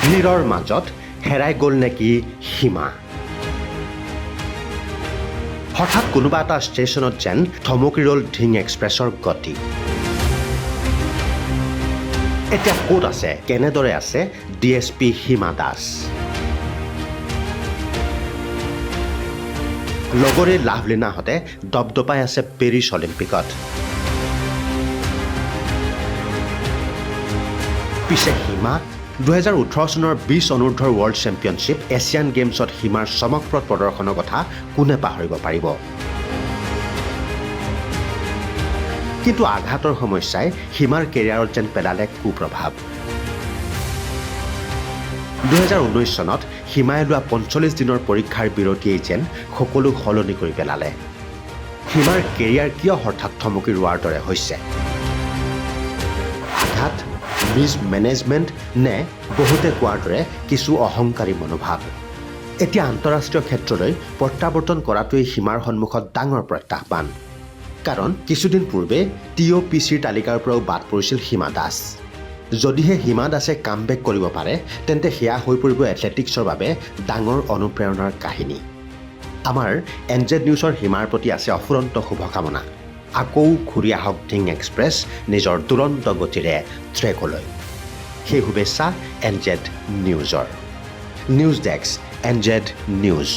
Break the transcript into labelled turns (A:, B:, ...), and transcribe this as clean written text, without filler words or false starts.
A: ভিৰৰ মাজত হেৰাই গ'ল নেকি সীমা? হঠাৎ কোনোবা এটা ষ্টেচনত যেন থমকি ৰ'ল ধিং এক্সপ্ৰেছৰ গতি। এতিয়া ক'ত আছে, কেনেদৰে আছে ডিএছপি হিমা দাস? লগৰী লাভলীনাহঁতে দপদপাই আছে পেৰিছ অলিম্পিকত। পিছে সীমা? 2018 চনৰ 20 অনুৰ্ধৰ ৱৰ্ল্ড চেম্পিয়নশ্বিপ, এছিয়ান গেমছত সীমাৰ চমকপ্ৰদ প্ৰদৰ্শনৰ কথা কোনে পাহৰিব পাৰিব? কিন্তু আঘাতৰ সমস্যাই সীমাৰ কেৰিয়াৰত যেন পেলালে কুপ্ৰভাৱ। 2019 চনত সীমাই লোৱা 45 দিনৰ পৰীক্ষাৰ বিৰতিয়েই যেন সকলো সলনি কৰি পেলালে। সীমাৰ কেৰিয়াৰ কিয় হঠাৎ থমকি ৰোৱাৰ দৰে হৈছে? আঘাত, মিছ মেনেজমেণ্ট নে বহুতে কোৱাৰ দৰে কিছু অহংকাৰী মনোভাৱ? এতিয়া আন্তঃৰাষ্ট্ৰীয় ক্ষেত্ৰলৈ প্ৰত্যাৱৰ্তন কৰাটোৱেই সীমাৰ সন্মুখত ডাঙৰ প্ৰত্যাহ্বান। কাৰণ কিছুদিন পূৰ্বে টিঅ' পি চিৰ তালিকাৰ পৰাও বাদ পৰিছিল সীমা দাস। যদিহে সীমা দাসে কামবেক কৰিব পাৰে, তেন্তে সেয়া হৈ পৰিব এথলেটিক্সৰ বাবে ডাঙৰ অনুপ্ৰেৰণাৰ কাহিনী। আমাৰ এন জেড নিউজৰ সীমাৰ প্ৰতি আছে অফুৰন্ত শুভকামনা। আকৌ ঘূৰি আহক ধিং এক্সপ্ৰেছ নিজৰ দুৰন্ত গতিৰে ট্ৰেকলৈ, সেই শুভেচ্ছা এন জেড নিউজৰ। News desk, NZ news.